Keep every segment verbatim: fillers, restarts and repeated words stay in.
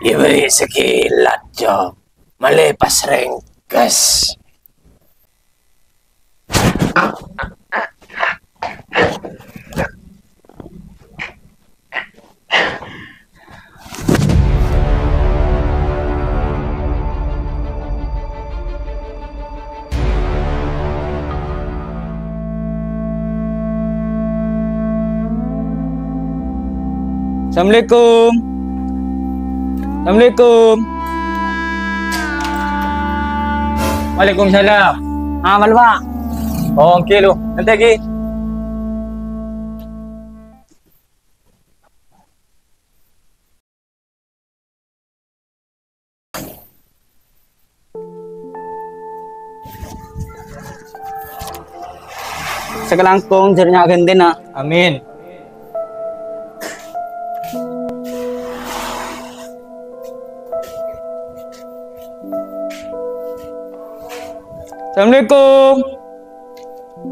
Èberri' sakilat, Cong. Malè pas rèngkes. Assalamualaikum. Assalamualaikum. Waalaikumsalam. Ah, malu, Pak. Oh, oke, lu. Nanti lagi. Sakalangkong, jârèya ghântèna. Amin. Assalamualaikum.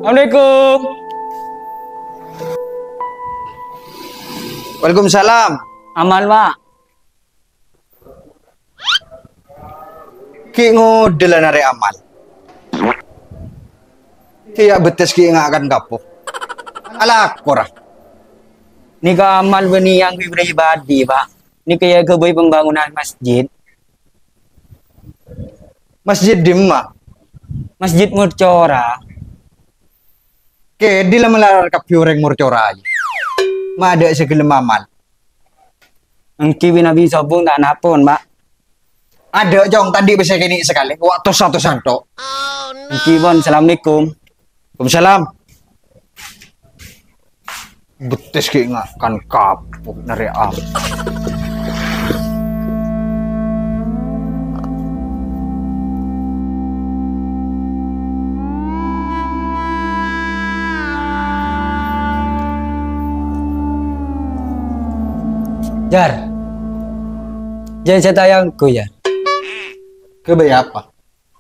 Assalamualaikum. Waalaikumsalam. Amal, Pak. Ghi' ngodâ la narè' amal. Ghi' ya' bettès ghi' nga' kan kapo. Alako ra. Nèka amal bânnè yang pribadi, Pak. Nèka ya ghâbây pembangunan masjid. Masjid dimma? Masjid Morcora. Kèdhi la malalar kabbhi orèng Morcora. Ma' adâ' sè ghellem amal. Èngghi bi' Nabi sobung ta' napon, Pak. Adâ', Cong, tadâ' bisa kènè' sakalè. Wa' tos-satosan tok. Èngghi pon, assalamualaikum. Waalaikumsalam. Bettès ghi' nga' kan kapo narè' am. Jar. Jân sè tayangku, Jar. Ghâbây apa?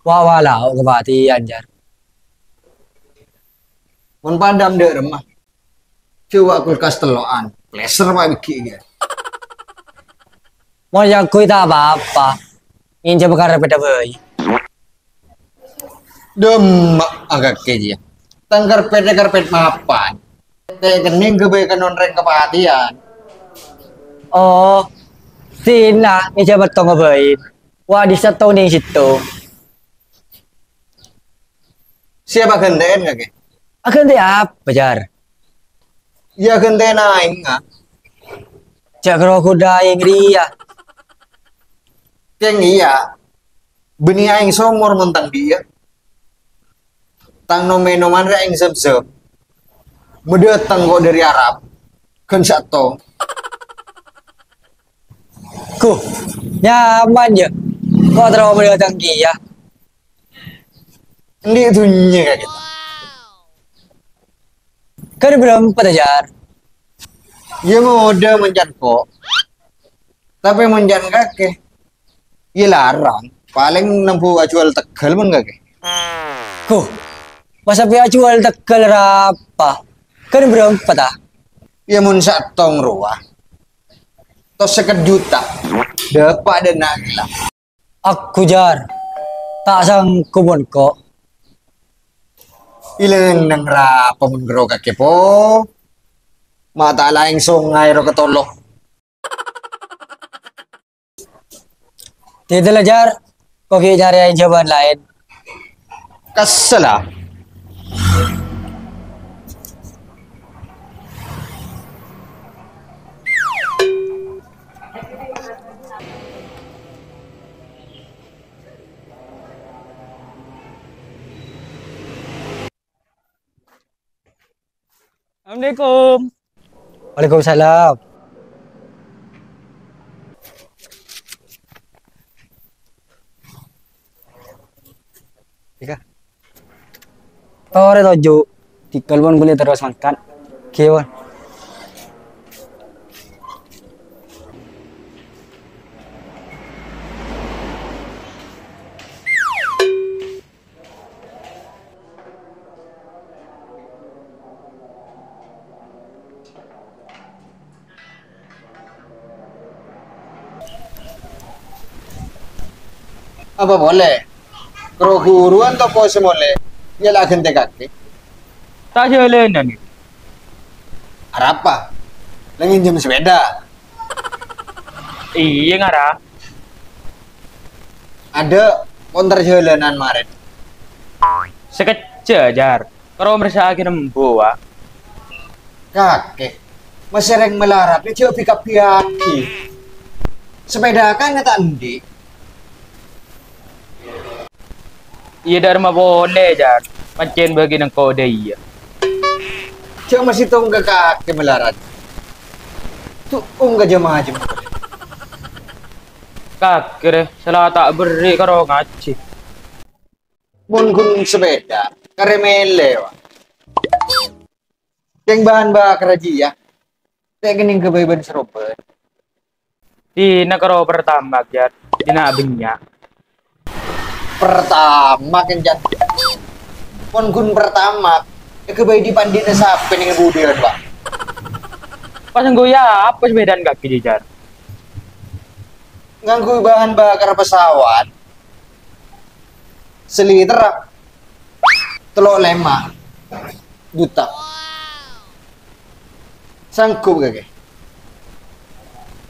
Wa, wa, lao, kapatèyan, Jar. Mon padâ dâ' remma. Jhâ' wa' kulkas tello'an. Pleser wa' ghi' ghi'. Mon yangkoy ta' pa-apa. Ngènjhâm karpèdhâ bhâi. Dâmma agâkè jiyâ. Tang karpèdhâ karpèd mapan. Tè' kennèng ghâbây ka non rèng kapatèyan. Oh, sèna ngènjhâm tong bhâi. Wa, di sèttong nèng sèttong. Siapa ghântè'èn kakè? Aghântè' apa, Jar? Iyâ, ghântè'èn aèng, a. Jhâ' karo ghudhâ aèng rèya. Kèng iyâ. Bânnè aèng somor mon tang diyâ. Tang nom-ènoman rè aèng Zam-Zam. Madâteng ko' dâri Arab. Ghân sèttong. Ghu, nyaman, yâ. Ko' terro madâteng kèya. Andi' dhunnya kakè. Kan berempat, Jar. Iyâ, ngodâ mon can ko'. Tapè mon can kakè, iyâ larang. Palèng nembu ajhuwâl tegghâl mon kakè. Ghu, masa pè ajhuwâl tegghâl rapa? Kan berempat, a? Iyâ, mon sèttong rowa. Tos sèket juta. Dâpa' dâ' enna' ghellâ'. Aku, Jar. Ta' sanggup engko'. Ilèng neng rapa mon ghârâ kakè, po? Ma' ta' laèng songay ro katolo. Tètèla, Jar. Ko' ghi' nyarè ajhâwân laèn. Kessel, a. Assalamualaikum. Waalaikumsalam. Ika. Torè toju'. Tikel pon kulâ terros mangkat. Ghi, pon. Apa polè? Karo ghuruwân topo sè molè, iyâ la aghântèkaghi. Ta' jhâlânan. Arapa? La ngènjhâm sepèda? Iyâ, ngara. Adâ' mon ter jhâlânan marèn. Sakejjhâ', Jar. Karo meressa'aghi nembo, wa. Kakè, ma' sèrèng malarat, jhâ' bi-kabbhiyaghi. Sepèda kan ta' andi'. Iyâ, dâ'remma polè, Jar. Pancèn bâgi nengko' dâ' iyâ. Jhâ' masèttong ka kakè malarat. Tu'ung ka jhâ-majhâ. Kakè rè, sala ta' berri' karo ngajhi. Mon ghun sepèda, karè mèlè, wa. Kèng bân bâkar jiyâ. Ta' kennèng ghâbây bân saroba. Dinna karo Pertamax, Jar. Dinna bânnya'. Pertamax, kèng, Jan. Mon ghun Pertamax, èghâbây dhi'-pandhi'na sapè neng budiyân, wa. Pas ngangghuyâ apa sepèdana kakè, Jar? Ngangghuy bahan bakar pesawat. Saliter tello' lèma' juta. Sanggup kakè?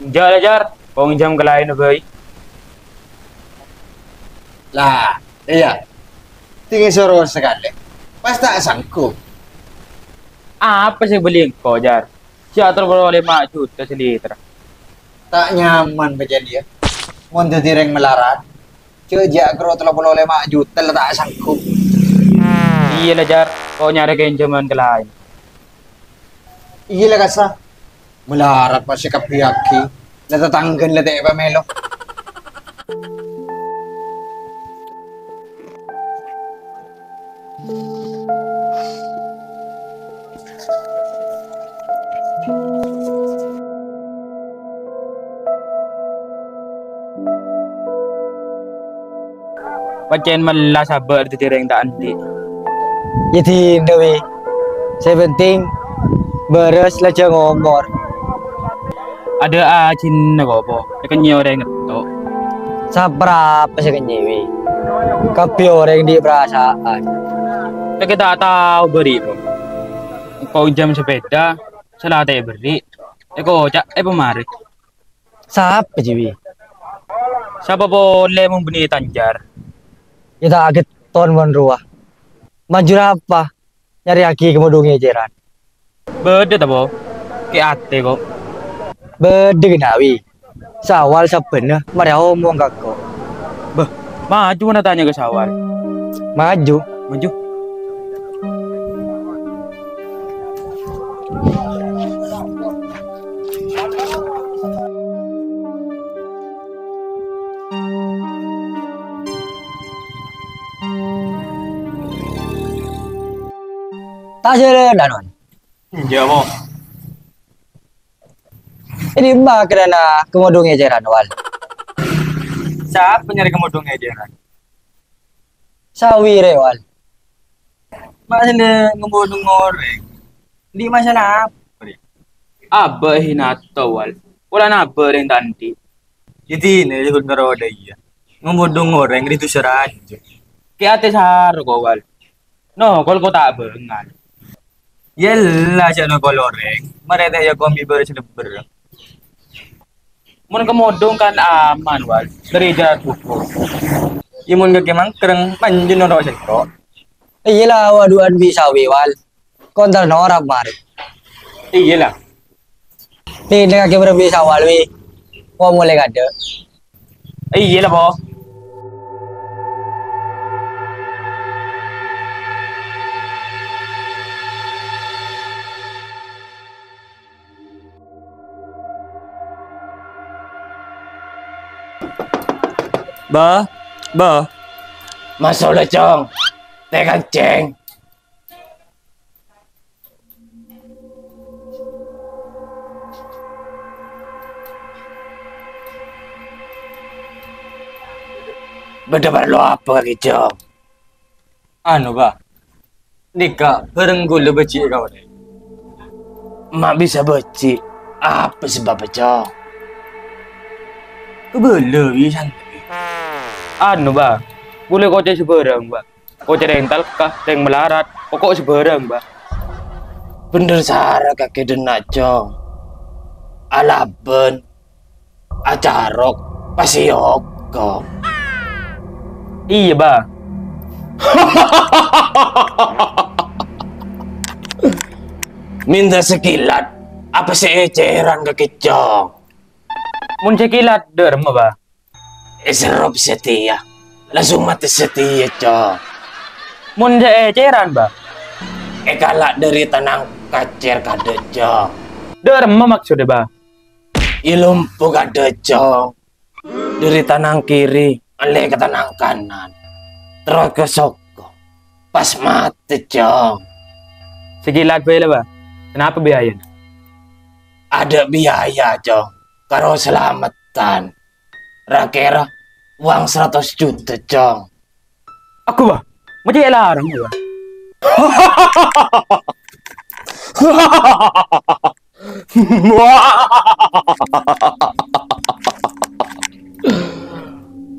Enjâ' la, Jar. Kong jhâm ka laènna bhâi. La, iyâ. Tinggal soro sakalè. Pas ta' sanggup. Apa sè èbelli engko', Jar? Sè atoro' polo lèma' juta saliter. Ta' nyaman bâjâ iyâ. Mon dhâddhi rèng malarat, jhâ' jhâ' karo tello polo lèma' juta la ta' sanggup. Iyâ la, Jar, ko' nyarè kènjhâman ka laèn. Iyâ la, kassa. Malarat pas èkabbhiyâghi, la tatangghâna la ta' èpamèlo. Pancèn mella sabâ' dhâddhi rèng ta' andi'. Yâ dinah, Wi. Sè penting, bârâs la jhâng omor. Adâ' ajhina kok, Po. Èkennye orèng ngetto'. Saprapa sè èkennye, Wi? Kabbhi orèng andi' parasaan. Kakè ta' tao bâri', Po. Engko' jhâm sapèda, sala ta' èberri', èkoca' èpamarè. Sapa jiyâ, Wi? Sapa polè mon bânnè tanjar? Yâ ta' agetton mon rowa. Manjur apa? Nyarèyaghi kamodhung ècèran. Bâdâ ta, Po? Kè' atè, ko'. Bâdâ kèya, Wi. Sawal sabbhânna marè omong ka ko'. Bâh, maju na tanya ka Sawal. Maju. Maju. Ta' jhâlânan, Wan. Enjâ', Mo. Ini mah kenana kamodhung ècèran, Wal. Sapa nyarè kamodhung ècèran? Sawi rè, Wal. Ma' sè ngamodhung orèng. Andi' masalah apa, rè? Abâ' hinato, Wal. Polana abâ' rèng ta' andi'. Yâ dinah, yâ ghun karo dâ' iyâ. Ngamodhung orèng rè dusa rajâ. Kè' atè saro, ko', Wal. No, kol kota bângal. Yella, jhâ' no kol orèng. Marè ta' èyakomi bârâs lebbhâr. Mon kamodhung kan aman, Wal. Dâri jhât hukum. Yâ mon kakè mangkreng, manjhur noro' sèngko'. Iyâ la, wa du'an bi' sawi, Wal. Kontal norap marè. Iyâ la. Nih, neng kakè bârâmbi Sawal, Wi. Ko' molè kadâ'. Iyâ la, Po. Bâ, Bâ. Maso la, Cong. Tè kancèng. Bâdâ parlo apa kakè, Cong? Anu, Bâ. Nèka bhâreng kaulâ bâji' ka orèng. Ma' bisa bâji'? Apa sabâbbhâ, Cong? Kabâlâ, Wi, santai. Anu, Bâ. Bulâ kocè sabârâng, Bâ. Kocè rèng talka, rèng malarat, pokok sabârâng, Bâ. Bhender sara kakè dhinna', Cong. Alabân, acarok, pas èokom. Iyâ, Bâ. Mènta sakilat, apa sè ècèran kakè, Cong? Mon sakilat, dâ' remma, Bâ. Èserrop satèya, langsung matè satèya, Cong. Mon sè ècèran, Bâ? Èkala' dâri tanang kacèr kadâ', Cong. Dâ' remma maksoddhâ, Bâ? Èlompo kadâ', Cong. Dâri tanang kiri, ngallè ka tanang kanan. Terros ka soko. Pas matè, Cong. Sakilat bhâi la, Bâ. Sanapa biayana? Adâ' biaya, Cong. Karo salameddhân. Ra-kèra wang saratos juta, Cong. Aku, Bâ, mecè èlarang, Bâ.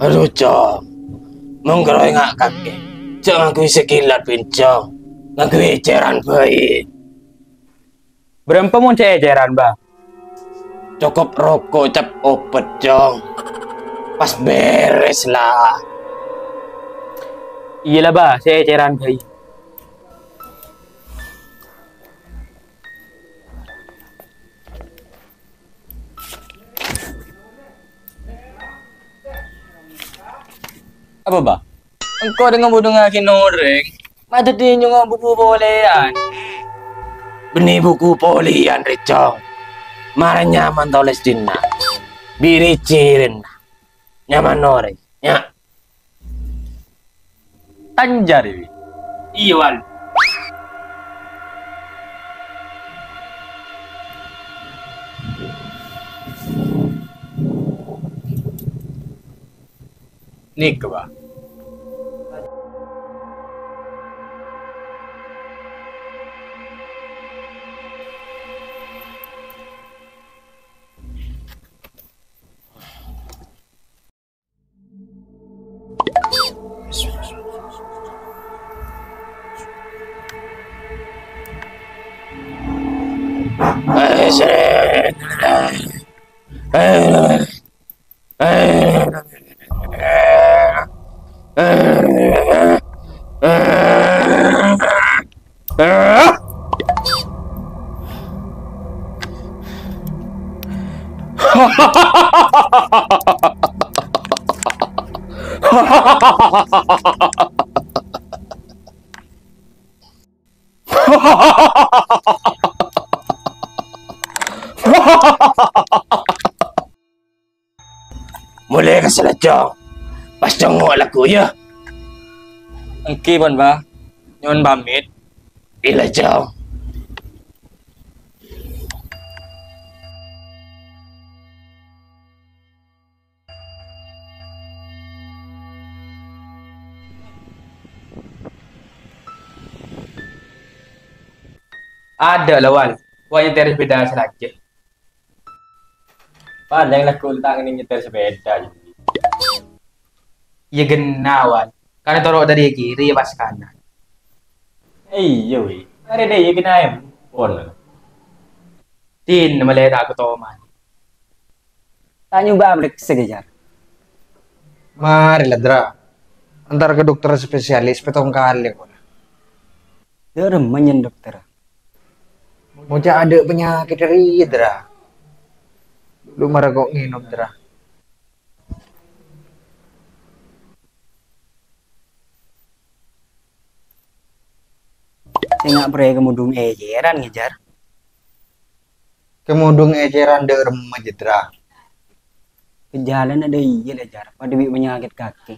Adu, Cong. Mon karo ènga' kakè, jhâ' ngangghuy sakilat, Cong. Ngangghuy ècèran bhâi. Bârâmpa mon sè ècèran, Bâ? Cokop roko' cap opèt, Cong. Pas bherres, la. Iyâ la, Bâ, sè ècèran bhâi. Apa, Bâ? Engko' dâ' ngodhungngaghi orèng, ma' dhâddhi nyongngo' buku polèyan. Bânnè buku polèyan, rè, Cong. Mara nyaman tolès dinna'. Bi' rè-cèrèna. Nyaman orèng, nya'. Tanjari, wi. Iyâ, Wal. Nèka, Bâ. Molè ka salajâng. Pas cèngo' lagghu, yâ. Èngghi, pon, Bâ. Nyo'on pamit. Iyâ, Jâng. Adâ' la, Wal. Wa nyètèr sepèda sè lajhâ. Palèng lagghu' ta' ngènè nyètèr sepèda, jâ. Iyâ, ghenna, Wal. Kan toro' dâri kiri pas kanan. Iyâ, wi. Arè dâ' iyâ kènaèm. Pon. Din, malè ta' ketoman. Ta' nyoba apreksè, Jar. Mari la, Dra. Entar ka dokter spesialis pètto kalè, pon. Dâ' remma nyèn dokter. Moca' adâ' panyakèt rèya, Dra. Lu mara ko' ngènom, Dra. Sènga' pèrè kemudung ècèran, Jar. Kemudung ècèran dâ' remma, Dra. Ka jhâlân adâ' iyâ la, Jar. Padâ bi' panyakèt kakè.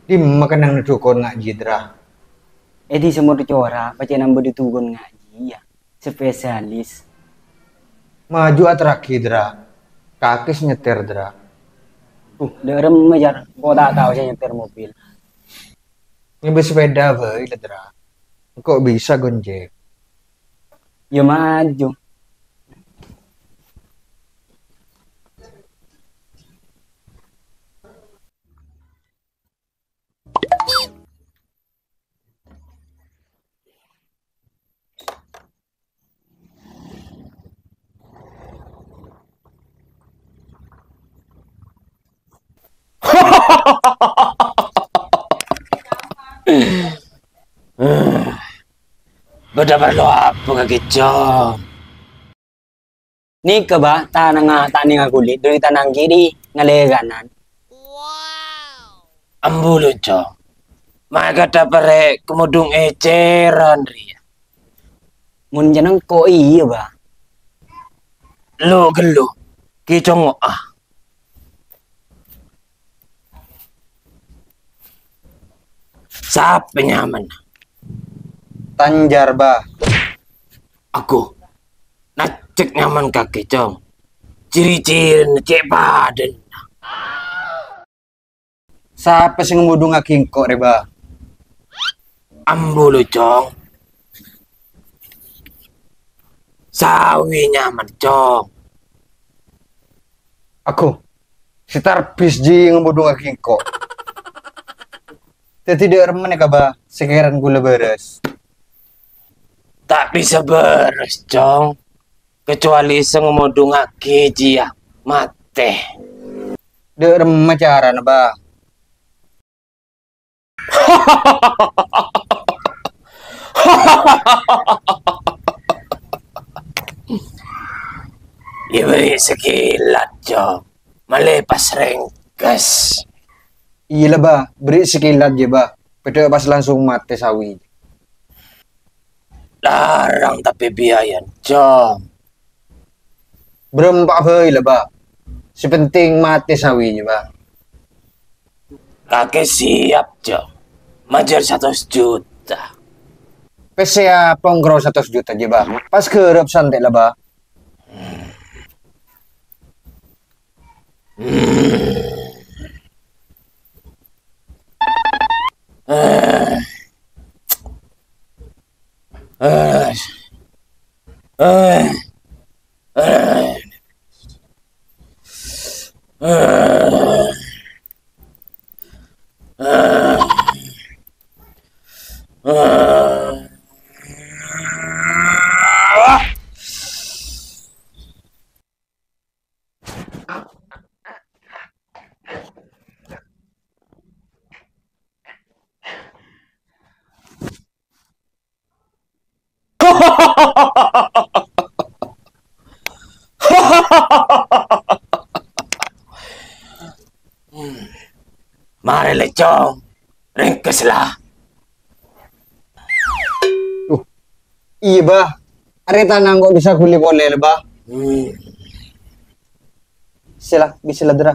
Dimma kennengnganna dhukon ngajhi, Dra? È dhisa Mercusuar, pacèna bâdâ dhukon ngajhi, yâ. Spesialis. Maju aterraghi, Dra. Kakè sè nyètèr, Dra. Uh, dâ' remma, Jar. Ko' ta' tao sè nyètèr mobil. Ngèbâ sepèda bhâi, la, Dra. Engko' bisa gonjek. Yâ, maju. Bâdâ parlo apa kakè, Cong? Nèka, Bâ, tanangnga ta' nèngal ghuli, dâri tanang kiri ngalèkanan. Ambu lu, Cong. Ma' èkadhâ' parè' kamodhung ècèran rèya. Mon jeneng ko' iyâ, Bâ. Lu ghellu, Ki Congo'a. Sapa nyamana? Tanjar, Bâ. Aku, nacek nyaman kakè, Cong. Ciri-cirina cè' padâna. Sapa sè ngamodhungngaghi engko' rè, Bâ? Ambu lu, Cong. Sawi nyaman, Cong. Aku, sè tarbis jiyâ ngamodhungngaghi engko'. Dhâddhi dâ' remma nèka, Bâ, sè kèran kaulâ bârâs. Ta' bisa bârâs, Cong. Kecuali sè ngamodhungngaghi jiyâ matè. Dâ' remma carana, Bâ? Yâ, bâri' sakilat, Cong. Malè pas rèngkes. Iyâ la, Bâ. Bâri' sakilat jiyâ, Bâ. Bâdâ pas langsung matè sawi. Larang tapè biayan, Cong. Bârâmpa bhâi la, Bâ. Sè pentèng matè sawi jiyâ, Bâ. Kakè siap, Cong. Majâr satos juta. Pèssè apa ongkoro satos juta jiyâ, Bâ? Pas ghârâp santè la, Bâ. Marè, Cong. Rèngkes la. Uh, iyâ, Bâ. Arè tanang ko' bisa ghuli polè la, Bâ. Hmm. Sè la, bisa la, Dra.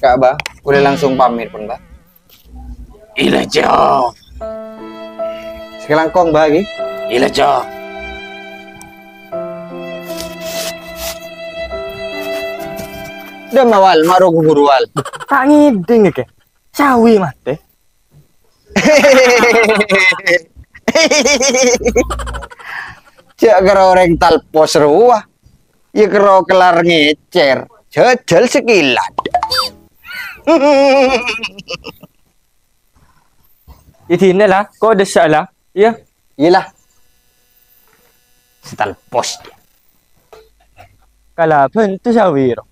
Ka', Bâ, kaulâ langsung pamit pon, Bâ. Iyâ la, Cong. Sakalangkong, Bâ, ghi. Iyâ la, Cong. Dâ' mawal, maro ghuru wal. Ta' ngèdhing, kè. Sawi matè. Jhâ' kèra orèng talpos rowa. Iyâ kèra kellar ngècèr. Jhâjhâl sakilat. Idina la, ko' dessa' la. Iyâ. Iyâ la. Sè talpos. Kalabân tu sawi ro.